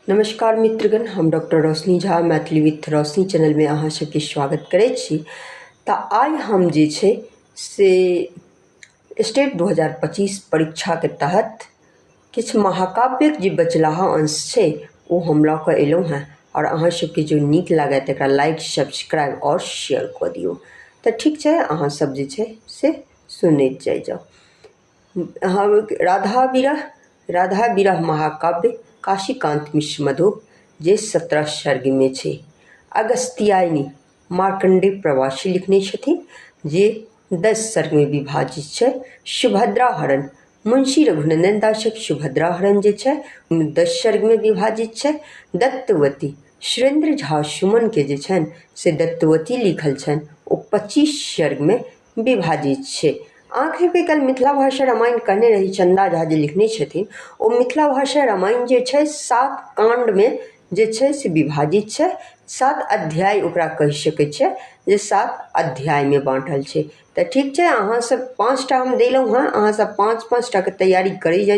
नमस्कार मित्रगण, हम डॉक्टर रोशनी झा मैथिली विथ रोशनी चैनलमे अहाँ सबके स्वागत करै छी। तऽ आइ हम जे छै से स्टेट 2025 परीक्षाके तहत किछु महाकाव्यक जे बचलाहा अंश छै ओ हम लऽ कऽ एलहुँ हेँ आओर अहाँ सबके जो नीक लागय तऽ एकरा लाइक, सब्सक्राइब आओर शेयर कऽ दियौ। तऽ ठीक छै, अहाँ सब जे छै से सुनैत जाइ जाउ। हम राधा विरह महाकाव्य काशीकान्त मिश्र मधुप जे 17 सर्गमे छै। अगस्त्यायनी मार्कण्डेय प्रवासी लिखने छथिन जे 10 सर्गमे विभाजित छै। सुभद्रा हरण मुंशी रघुनन्दन दासक सुभद्रा हरण जे छै 10 सर्गमे विभाजित छै। दत्तवती सुरेंद्र झा सुमन के जे छनि से दत्तवती लिखल छनि, ओ 25 सर्गमे विभाजित छै। अहाँके काल्हि मिथिला भाषा रामायण कहने रही, चंदा झा जे लिखने छथिन ओ मिथिला भाषा रामायण जे छै 7 काण्डमे जे छै से विभाजित छै। 7 अध्याय ओकरा कहि सकै छियै जे 7 अध्यायमे बाँटल छै। तऽ ठीक छै, अहाँ सब 5टा हम देलहुँ हेँ, अहाँ सब 5-5 टाके तैयारी करै जाइ।